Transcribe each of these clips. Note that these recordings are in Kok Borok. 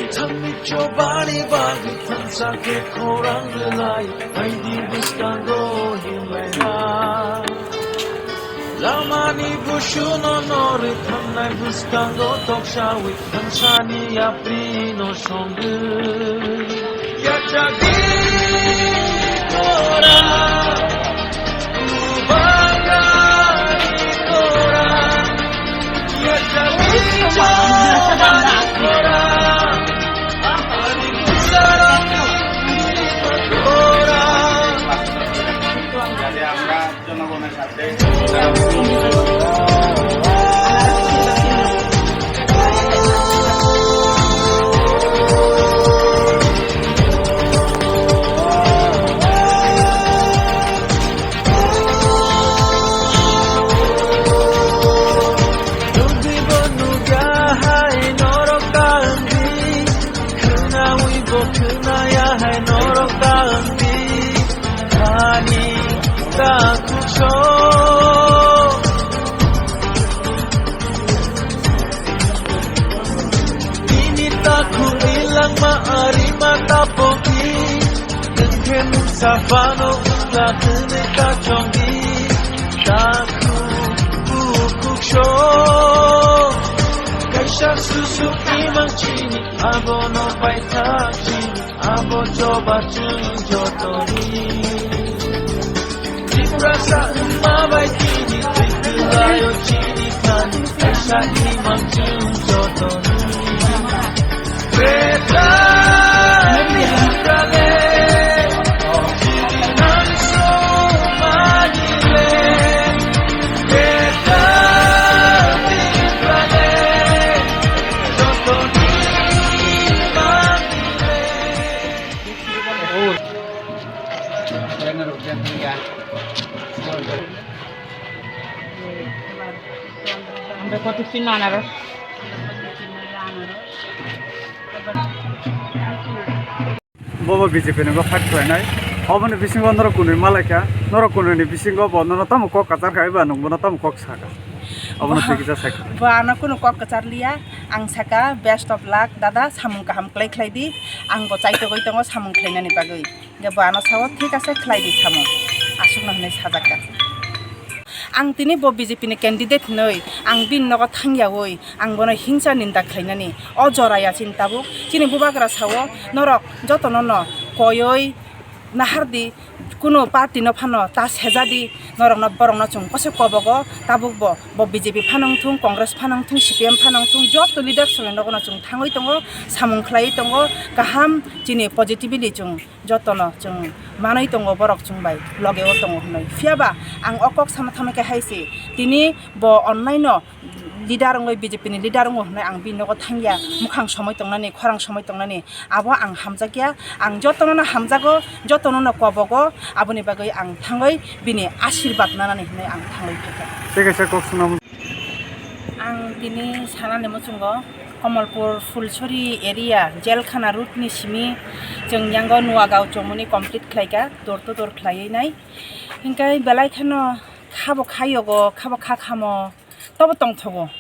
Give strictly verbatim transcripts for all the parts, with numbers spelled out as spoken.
Thangni chobani bagwi thansa khe khorang rwlai, aidi bwskango himlaina. Lamani busuno norwi thangnai bwskango toksawi thansani yaprino songwi. Yachagwi khorang. Nugwibo nugya hai norok ta wngdi, khwnawibo khwnaya hai norok ta wngdi, ani ta khukso. Nini takhukni langma arima tapokdi, nwng khe mungsa phano wngla hwnwi ta chongdi. Takhuk bukhuk sok kaisa susuk imang chini, abono paithak chini, abo choba chwng jotoni. Tiprasa wngma bai tini twi kwlaio chini thani, kaisa imang chwng jotoni. Kwthar Tiprale, chini nang sumani le. Kwthar Tiprale, jotoni imang le. Ang koti si nanaro. Bobo B J P ni bo fight khlainai. Oboni bisingo norok kunui malaikha. Norok kunui ni bisingo bo nono tamo kok kachar kha eba nwng bono tamo kok sakha. Obono twi kisa sakha. Bo ano kunu kok kachar liya. Ang saka best of luck dada, samung kaham khlai khlai di. Ang bo chaitogwi tongo samung khlainani bagwi. Hingke bo ano sao, "Thik ase, khlai di samung." Aswkno hinui sajak kha. Ang tini bo B J P ni candidate hinui, ang bini nogo thangyaui, ang bono hingsa ninda khlainani. O jora ya chini tabuk, chini bubagra sao, norok jotono no koioi nahar di, kuno party no phano ta seja di, norokno, borokno chwng kose kobogo, tabuk bo, bo B J P phano wngthung, Congress phano wngthung, C P M phano wngthung, joto leaders ni nogo no chwng thangwi tongo, samung khlaiwi tongo, kaham chini positively chwng jotono chwng manwi tongo, borok chwng bai loge o tongo hinui. Phiya ba ang o kok sana thangma khe hai se, tini bo online no leader wngwi, B J P ni leader wngo hinui ang bini nogo thangya, mukhang somoi tongnani, khorang somoi tongnani, abo ang hamjakya. Ang jotono no hamjago, jotono no kobogo, aboni bagwi ang thangwi bini asirwad nanani hinui ang thangwi phaikha. Tei kaisa kok swnam. Ang tini sanani muchungo Kamalpur Phulsuri area, Jelkhana road ni simi chwng yango Nuagaon chomoni complete khlaika, door to door khlaiwi nai. Hinkhe belai kheno khabo khayogo, khabo kha khamo, tobo tongthogo.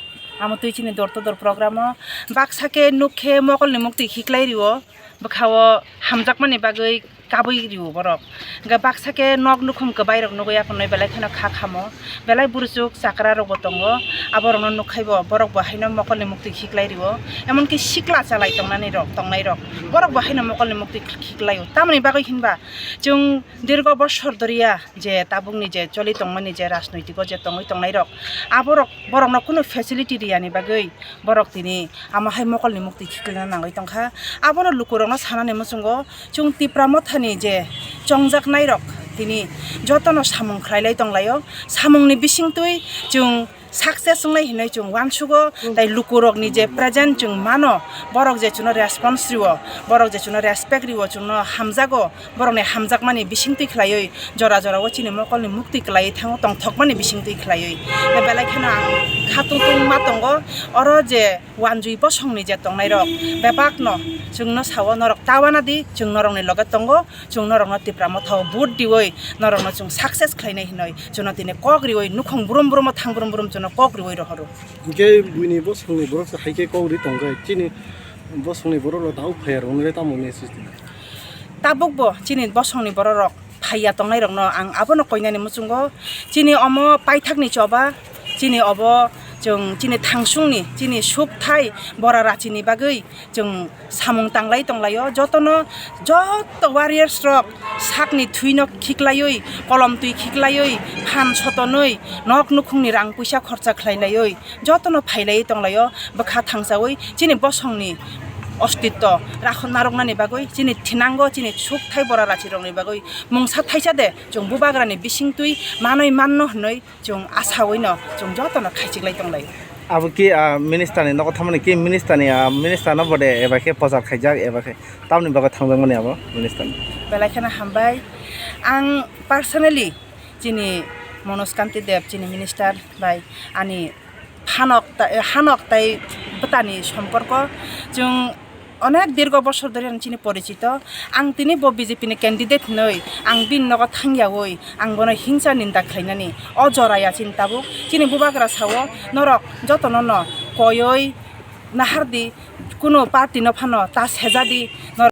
Amo twi chini door to door program o baksa khe nuk khe mokolni muktwi khiklai rio. Bwkhao hamjakmani bagwi kabui rio borok. Hingke baksa khe nok nukhung kwbai rok nugui aphano belai kheno kha khamo. Belai buruchuk chakra rok bo tongo. Aborokno nukhai bo, borok bo haino mokolni muktwi khiklai rio. Emonki sikla chalai tongnani rok, tongnai rok, borok bo haino mokolni muktwi khiklai o. Tamoni bagwi hinba chwng dirgo bosor doriya je tabukni je choli tongmani je rajnoitiko je tongwi tongnai rok, aborok, borokno kunu facility riyani bagwi borok tini amo hai mokolni muktwi khiklina nangwi tongkha. Abono lukurokno sanani muchungo chwng Tipra Mothani je chongjaknairok tini jotono samung khlailai tonglaio. Samungni bisingtwi chwng success wngnai hinwi chwng uansugo, tei lukurokni je present chwng mano, borok je chwngno response rio, borok je chwngno respect rio, chwngno hamjago, borokni hamjakmani bisingtwi khlaiwi jora jorao chini mokolni muktwi kwlaiwi thango, tongthokmani bisingtwi khlaiwi. Tei belai kheno ang kha tongtong ma tongo, oro je wanjui bosongni je tongnairok bebakno chwngno sao, "Norok ta uanadi, chwng norokni loge tongo, chwng norokno Tipra Mothao vote diwi norokno chwng success khlainai," hinwi chwngno tini kok riwi nukhung brum brumo thang brum brum no kok riwi rohoro. Hingke buini bosongni borok se hai khe kok ri tongkhe chini bosongni borok rok tamo phaiya rok nai tamo message di. Tabuk bo chini bosongni borok rok phaiya tongnai rokno ang abono koinani muchungo chini omo paithakni choba chini obo chwng chini thangsungni chini sukthai bora rachini bagwi chwng samung tanglai tonglaio, jotono, joto warriors rok sakni thwino khiklaiwi, kolom twi khiklaiwi, phan sotonwi, nok nukhungni rang puisa khorcha khlailaiwi, jotono phailaiwi tonglaio, bwkha thangsawi chini bosongni ostitto rakhok narwknani bagwi, chini thinango, chini sukthai bora rachirokni bagwi mungsa thaisa de chwng bubagrani bisingtwi manwi manno hwnwi chwng asawi no chwng jotono khaichiklai tonglai. Abo ki, ah, minister ni nogo thamani ki minister ni, ah, minister no bode eba khe pochar khaijak eba khe tamni bagwi thangjakmani abo minister ni? Belai kheno hambai. Ang personally chini Manoj Kanti Deb chini minister bai ani hanok ta-, hanok tai bwtani somporko chwng onek dirgo bosor dhori ang chini porichito. Ang tini bo B J P ni candidate hinwi ang bini nogo thangyawi ang bono hingsa ninda khlainani o joraya chini tabuk. Chini bubagra sao norok jotono no koiwi nahardi, kuno party no phano ta sejadi,